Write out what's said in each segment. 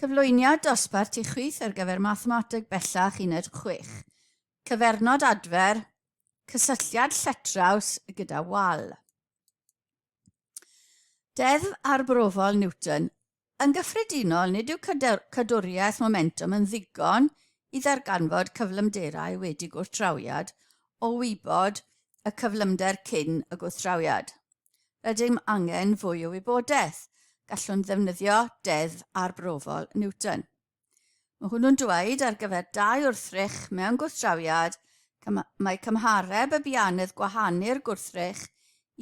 Cyflwyniad dosbarth i chwith ar gyfer Mathemateg Bellach Uned 6. Cyfernod adfer, cysylltiad lletraws gyda wal. Deddf arbrofol Newton. Yn gyffredinol, nid yw cadwriaeth momentwm yn ddigon i ddarganfod cyflymderau wedi gwrthdrawiad o wybod y cyflymder cyn y gwrthdrawiad. Rydym angen fwy o wybodaeth. Gallwn ddefnyddio Deddf Arbrofol Newton. Mae hwnnw'n dweud ar gyfer dau wrthrych mewn gwrthdrawiad, mae cymhareb y bianedd gwahanu'r gwrthrych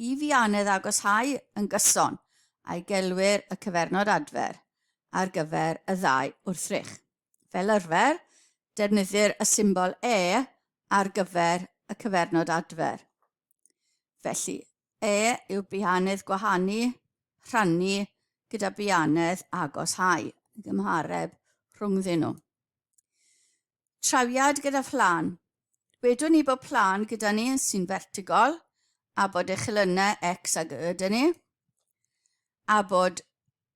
i fianedd agoshau yn gyson, a'i gelwir y cyfernod adfer ar gyfer y ddau wrthrych. Fel arfer, defnyddir y symbol E ar gyfer y cyfernod adfer. Felly, E yw bianedd gwahanu, rhannu gyda bianedd agoshau, y gymhareb rhwngddyn nhw. Trawiad gyda phlân. Wedwn ni bod plân gyda ni sy'n fertigol a bod echelynau X ag Y dyn ni, a bod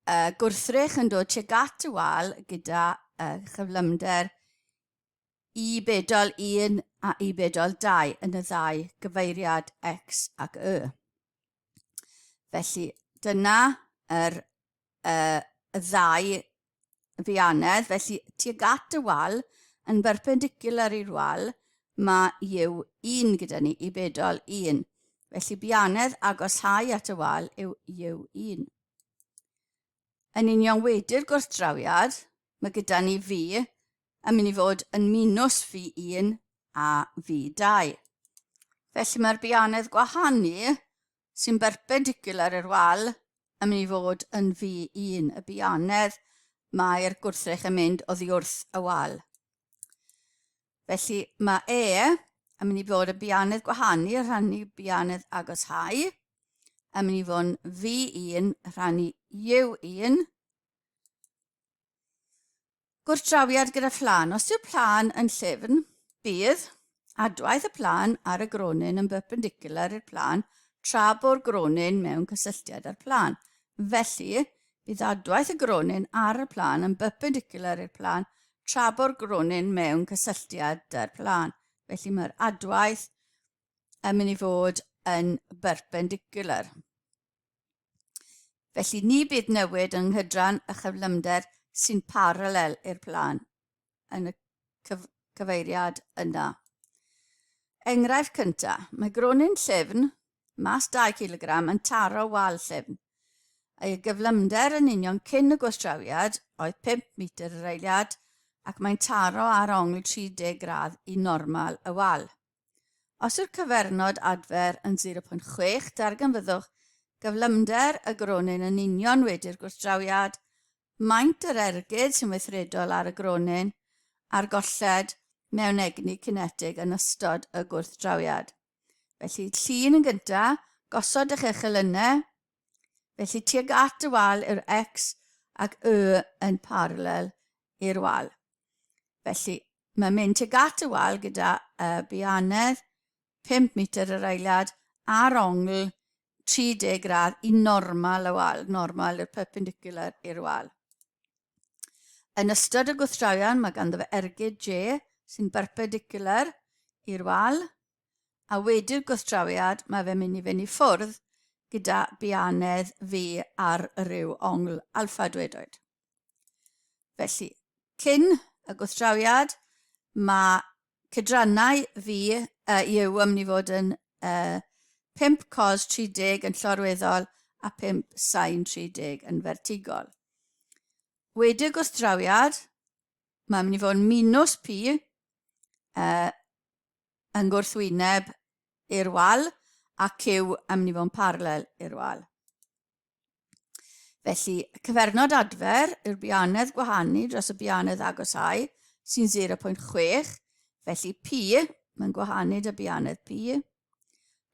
uh, gwrthrych yn dod tuag at y wal gyda uh, chyflymder i bedol 1 a i bedol 2 yn y ddau gyfeiriad X ac Y. Felly dyna yr, uh, y ddau fianedd. Felly tuag at y wal, yn berpendicular i'r wal, mae U1 gyda ni, i bedol 1. Felly bianedd agoshau at y wal yw U1. Yn union wedi'r gwrthdrawiad, mae gyda ni V yn mynd i fod yn minws V1 a V2. Felly mae'r bianedd gwahanu sy'n berpendicular i'r wal yn mynd i fod yn V1, y bianedd mae'r gwrthrych yn mynd oddi wrth y wal. Felly mae E yn mynd i fod y bianedd gwahanu rhannu bianedd agoshau, yn mynd i fod yn V1 rhannu U1. Gwrthdrawiad gyda phlân. Os yw'r plân yn llyfn, bydd adwaith y plân ar y gronyn yn berpendicular i'r plân tra bo'r gronyn mewn cysylltiad â'r plân. Felly, bydd adwaith y gronyn ar y plân yn berpendicular i'r plân tra bo'r gronyn mewn cysylltiad â'r plân. Felly mae'r adwaith yn mynd i fod yn berpendicular. Felly ni bydd newid yng nghydran y chyflymder sy'n paralel i'r plân yn y cyf cyfeiriad yna. Enghraifft cyntaf, mae gronyn llyfn, mas 2 kg, yn taro wal llyfn. Ei gyflymder yn union cyn y gwrthdrawiad oedd 5 metr yr eiliad ac mae'n taro ar ongl 30 gradd i normal y wal. Os yw'r cyfernod adfer yn 0.6, darganfyddwch gyflymder y gronyn yn union wedi'r gwrthdrawiad, maint yr ergyd sy'n weithredol ar y gronyn, a'r golled mewn egni cinetig yn ystod y gwrthdrawiad. Felly, llun yn gyntaf, gosod eich echelynau, felly tuag at y wal yw'r X ac Y yn paralel i'r wal. Felly, mae'n mynd tuag at y wal gyda uh, bianedd 5 metr yr eiliad ar ongl 30 gradd i normal y wal, normal yw'r perpendicular i'r wal. Yn ystod y gwrthdrawiad mae ganddo fe ergyd J sy'n berpendicular i'r wal, a wedi'r gwrthdrawiad mae fe'n mynd i fynd i ffwrdd gyda bianedd V ar ryw ongl alfa dwedwyd. Felly, cyn y gwrthdrawiad, mae cydrannau fi, uh, yw yn mynd i fod yn uh, 5 cos 30 yn llorweddol a 5 sain 30 yn fertigol. Wedi'r gwrthdrawiad, mae'n mynd i fod yn minus p uh, yn gwrthwyneb i'r wal a q yn mynd i fod yn paralel i'r wal. Felly, y cyfernod adfer yw'r bianedd gwahanu dros y bianedd agoshau sy'n 0.6, felly P, mae'n gwahanu dy bianedd P,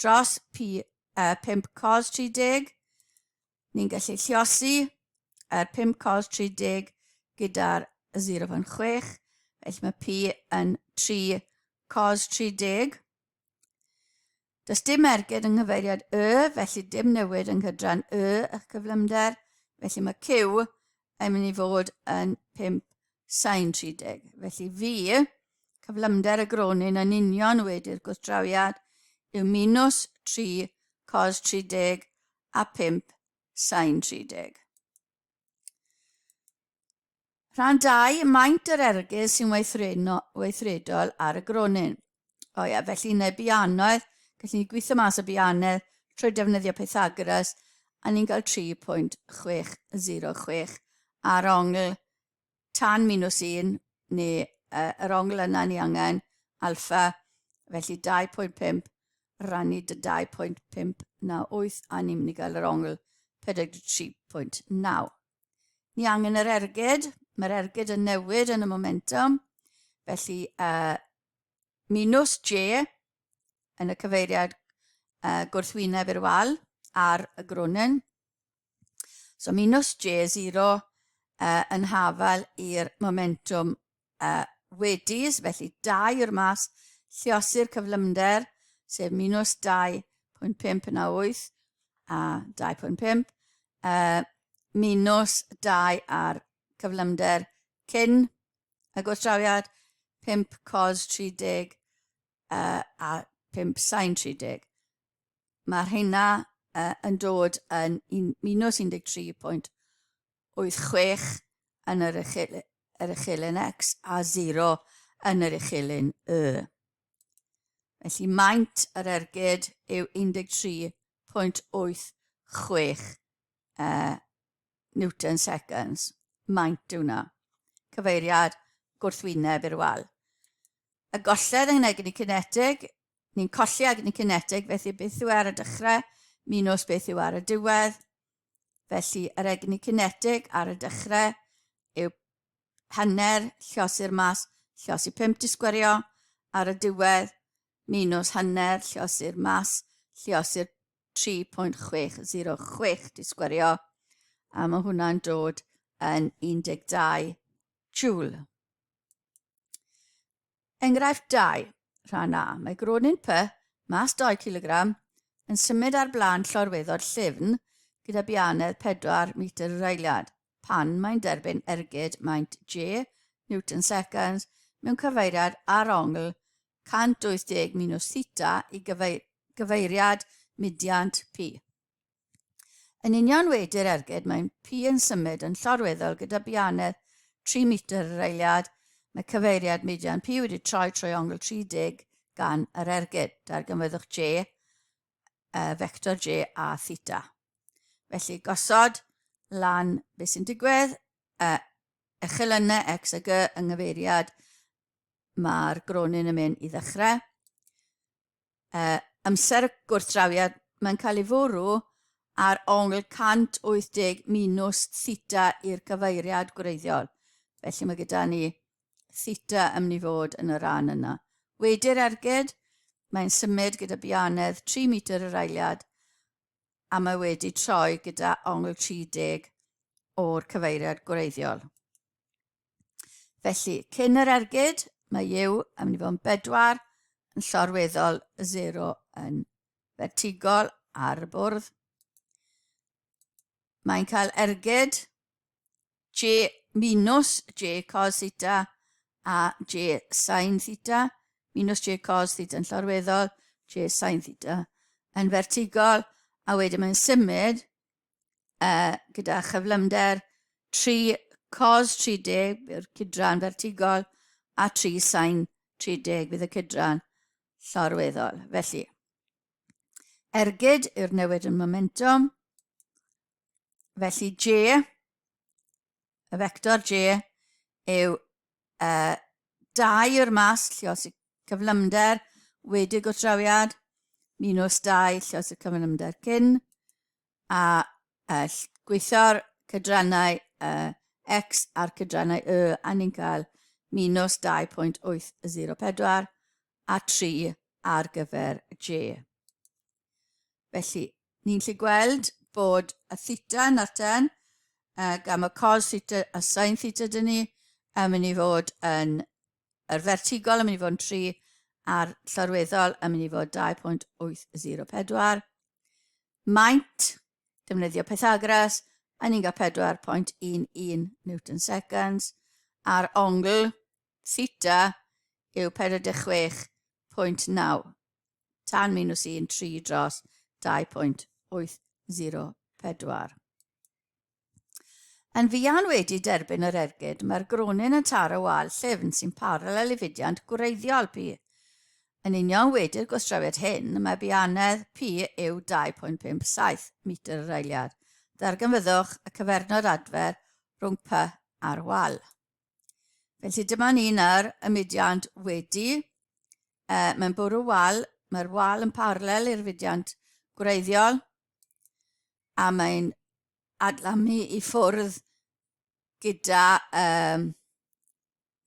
dros P, uh, 5 cos 30, ni'n gallu lliosi yr 5 cos 30 gyda'r 0.6, felly mae P yn 3 cos 30. Does dim ergyd yng nghyfeiriad Y, felly dim newid yng nghydran Y eich cyflymder, felly mae Q yn mynd i fod yn 5 sain 30. Felly V, cyflymder y gronyn yn union wedi'r gwrthdrawiad, yw minus 3 cos 30 a 5 sain 30. Rhan 2, maint yr ergyd sy'n weithredol ar y gronyn. O ia, felly yn y bianoedd, gallwn ni gweithio mas y bianedd trwy defnyddio Pythagoras, a ni'n cael 3.606 ar ongl tan minus 1, neu uh, yr ongl yna ni angen, alfa, felly 2.5 rannu dy 2.598, a ni'n mynd i gael yr ongl 43.9. Ni angen yr ergyd, mae'r ergyd yn newid yn y momentum, felly uh, minus J yn y cyfeiriad uh, gwrthwyneb i'r wal ar y gronyn. So minus J0 uh, yn hafal i'r momentum uh, wedis, felly 2 yw'r mas, lliosi'r cyflymder, sef minus 2.598 a 2.5, uh, minus 2 ar cyflymder cyn y gwrthdrawiad, 5 cos 30 uh, a 5 sin 30. Mae'r rheina uh, yn dod yn un, minus 13.86 yn yr, uchel, yr uchelyn X a 0 yn yr uchelyn Y. Felly maint yr ergyd yw 13.86 uh, Newton seconds. Maint yw hwnna. Cyfeiriad gwrthwyneb i'r wal. Y golled yng ngegni cinetig, ni'n colli egni cinetig, felly beth yw e ar y dechrau minus beth yw ar y diwedd. Felly yr egni cinetig ar y dechrau yw hanner lliosi'r mas, lliosi 5 di sgwerio ar y diwedd, minus hanner lliosi'r mas, lliosi'r 3.606 di sgwerio, a mae hwnna'n dod yn 12 joule. Enghraifft 2, rhan A. Mae gronyn P, mas 2 kg, yn symud ar blaen llorweddod llyfn gyda bianedd 4 metr yr eiliad pan mae'n derbyn ergyd maint J, Newton seconds, mewn cyfeiriad ar ongl 180 minus theta i gyfeiriad mudiant P. Yn union wedi'r ergyd, mae P yn symud yn llorweddol gyda bianedd 3 metr yr eiliad. Mae cyfeiriad mudiant P wedi troi trwy ongl 30 gan yr ergyd. Darganfyddwch J, uh, vector J a theta. Felly, gosod lan beth sy'n digwydd, uh, echelynau X a G yng nghyfeiriad mae'r gronyn yn mynd i ddechrau. Uh, amser y gwrthdrawiad, mae'n cael ei fwrw ar ongl 180 minus theta i'r cyfeiriad gwreiddiol. Felly mae gyda ni theta yn mynd i fod yn y rhan yna. Wedi'r ergyd, mae'n symud gyda bianedd 3 metr yr eiliad a mae wedi troi gyda ongl 30 o'r cyfeiriad gwreiddiol. Felly, cyn yr ergyd, mae U yn mynd i fod yn 4, yn llorweddol 0 yn fertigol ar y bwrdd. Mae'n cael ergyd J minus J cos theta a J sin theta, minus J cos theta yn llorweddol, J sin theta yn fertigol, a wedyn mae'n symud uh, gyda chyflymder 3 cos 30 yw'r cydran fertigol a 3 sin 30 bydd y cydran llorweddol. Felly, ergyd yw'r newid yn momentum. Felly J, y vector J, yw uh, 2 yw'r mas llios y cyflymder wedi gwrthdrawiad, minus 2 llios y cyflymder cyn, a uh, gweithio'r cydrannau uh, x a'r cydrannau y, a ni'n cael minus 2.804 a 3 ar gyfer J. Felly, ni'n lli gweld bod y theta yn arten, uh, gan y cos theta a sin theta dyn ni, yn mynd i fod yn yr vertigol yn mynd i fod yn 3 a'r llorweddol yn mynd i fod 2.804. Maint, defnyddio Pythagoras, a ni'n cael 4.11 Newton seconds, a'r ongl theta yw 46.9 tan minus 1, 3 dros 2.804. Yn fuan wedi derbyn yr ergyd, mae'r gronyn yn taro wal llyfn sy'n paralel i fudiant gwreiddiol P. Yn union wedi'r gwrthdrawiad hyn, mae bianedd P yw 2.57 metr yr eiliad. Darganfyddwch y cyfernod adfer rhwng P a'r wal. Felly dyma ni nawr y mudiant wedi. Mae'n bwrw wal, mae'r wal yn paralel i'r fudiant gwreiddiol, a mae'n adlamu i ffwrdd gyda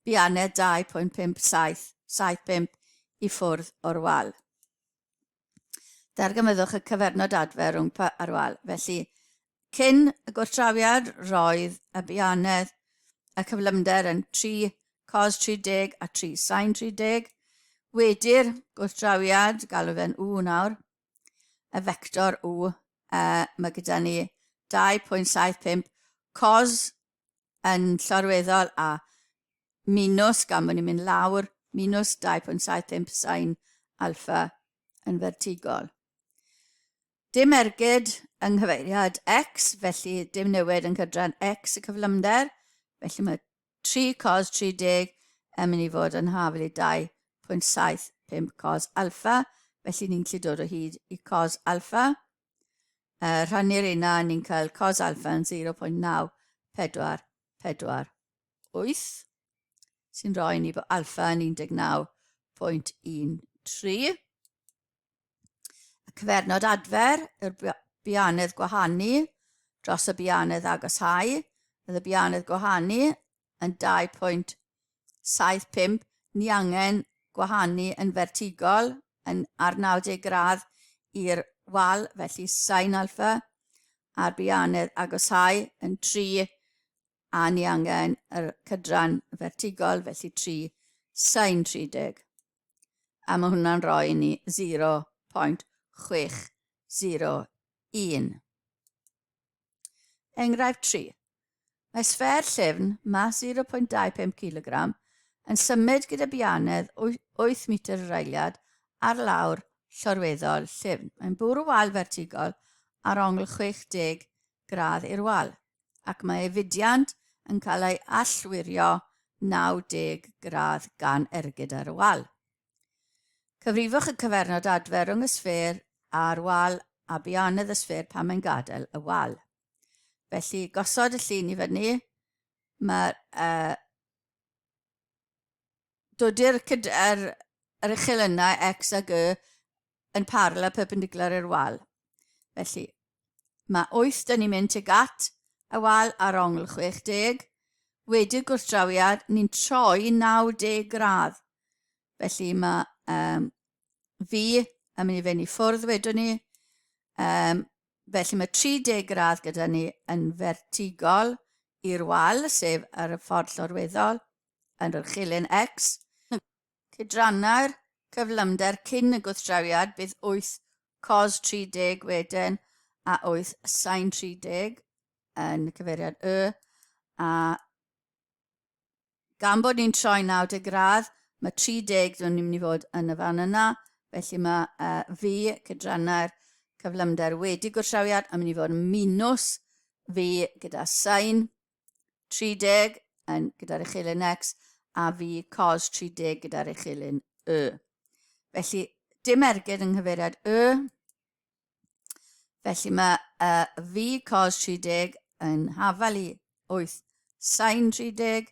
bianedd 2.5775 i ffwrdd o'r wal. Darganfyddwch y cyfernod adfer rhwng P a'r wal. Felly, cyn y gwrthdrawiad, roedd y bianedd y cyflymder yn 3 cos 30 a 3 sin 30. Wedi'r gwrthdrawiad, galw fe'n U nawr, y fector U, mae gyda ni 2.75 cos yn llorweddol a minus, gan bod ni'n mynd lawr, minus 2.75 sin alpha yn fertigol. Dim ergyd yng nghyfeiriad x, felly dim newid yn cydran x y cyflymder, felly mae 3 cos 30 yn mynd i fod yn hafal i 2.75 cos alpha, felly ni'n gallu dod o hyd i cos alpha. Rhannu'r una, ni'n cael cos alpha yn 0.9448, sy'n rhoi ni bod alpha yn 19.13. Y cyfernod adfer yw'r bianedd gwahanu dros y bianedd agoshau. Bydd y bianedd gwahanu yn 2.75. Ni angen gwahanu yn fertigol yn ar 90 gradd i'r wal, felly sin alpha, a'r bianedd agoshau yn 3 a ni angen yr cydran fertigol, felly 3 sin 30. A mae hwnna'n rhoi ni 0.601. Enghraifft 3. Mae sffer llyfn, mas 0.25 kg, yn symud gyda bianedd 8 metr yr eiliad ar lawr llorweddol llyfn. Mae'n bwrw wal fertigol ar ongl 60 gradd i'r wal. ac mae ei fudiant yn cael ei allwirio 90 gradd gan ergyd ar y wal. Cyfrifwch y cyfernod adfer rhwng y sffêr a'r wal a bianedd y sffêr pan mae'n gadael y wal. Felly, gosod y llun i fyny, mae'r dod i'r er, yr uchelynnau X a G yn parallel perpendicular i'r wal. Felly, mae 8 dyn ni'n mynd tuag at y wal ar ongl 60. Wedi'r gwrthdrawiad, ni'n troi 90 gradd. Felly mae fi yn mynd i fynd i ffwrdd wedwn ni. Felly mae 30 gradd gyda ni yn fertigol i'r wal, sef ar y ffordd llorweddol, yn yr chilyn X. Cydrannau'r cyflymder cyn y gwrthdrawiad bydd 8 cos 30 wedyn a 8 sin 30 yn y cyfeiriad Y a gan bod ni'n troi 90 gradd, mae 30 dwi'n mynd i fod yn y fan yna, felly mae V cydrannau'r cyflymder wedi gwrthdrawiad yn mynd i fod yn minus V gyda sin 30 yn gyda'r uchelyn X a V cos 30 gyda'r uchelyn Y. Felly, dim ergyd yng nghyfeiriad Y. Felly mae V cos 30 yn hafal i 8 sin 30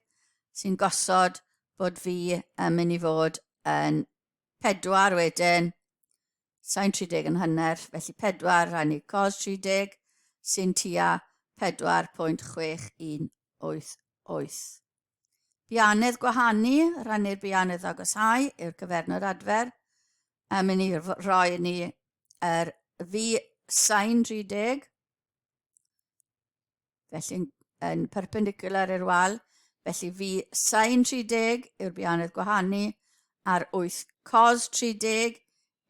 sy'n gosod bod V yn mynd i fod yn 4 wedyn Sin 30 yn hanner, felly 4 rhannu cos 30 sy'n tua 4.6188. Bianedd gwahanu, rhannu'r bianedd agoshau yw'r cyfernod adfer, a mynd i roi ni yr V sin 30, felly yn perpendicular i'r wal, felly V sin 30 yw'r bianedd gwahanu, a'r 8 cos 30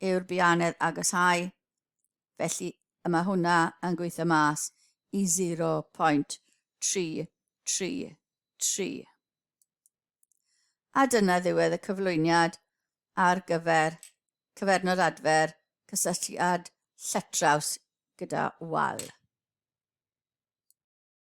yw'r bianedd agoshau, felly y mae hwnna yn gweithio mas i 0.333. A dyna ddiwedd y cyflwyniad ar gyfer cyfernod adfer cysylltiad lletraws gyda wal.